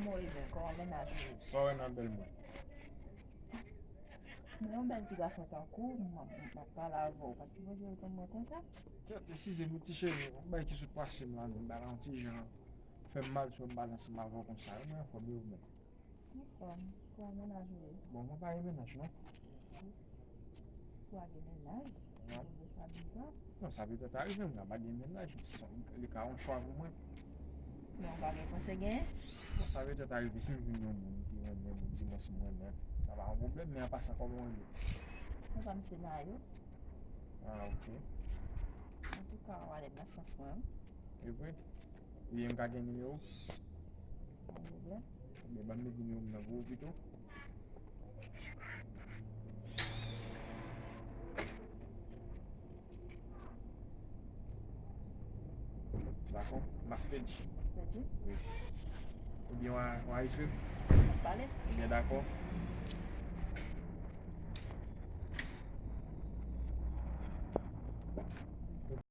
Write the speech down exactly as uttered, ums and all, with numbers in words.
Kòman w ye menm? Kòman mennaj ou ye? Sa w wè nan bèl mwen? Men yon bèl ti gason tankou w, m ap, m ap pale avè w, ou pa t sipoze reponn mwen konsa. Kèt, eskize m wi ti cheri, yon bagay ki sot pase m la, m ba la yon ti jan fè m mal, si w wè m pale ansanm avè w konsa, wi, mwen anfòm, e ou menm? Anfòm, kòman mennaj ou ye? Bon, mwen pa gen mennaj, non. Ou pa gen mennaj? Non. Mwen sa bizar. Non, sa petèt arive, mwen pa gen mennaj, li ka yon chwa pou mwen. Men ou pa gen panse genyen? Bon, sa petèt arive si m jwenn yon moun ki renmen mwen, di mwen si m renmen, sa pa yon pwoblèm, men an pasan, kòman w ye? Mwen pa m se Mayo. Ah, ok. Antouka, w ale nan sans mwen, wi. E vre? Ebyen, m ka gen nimewo w? Pa gen pwoblèm. Ebyen, ban m met nimewo m nan pou ou pito. Dakò? Master G. Master G? Wi. Ebyen, w a, w a ekri m? N ap pale. Ebyen, dakò.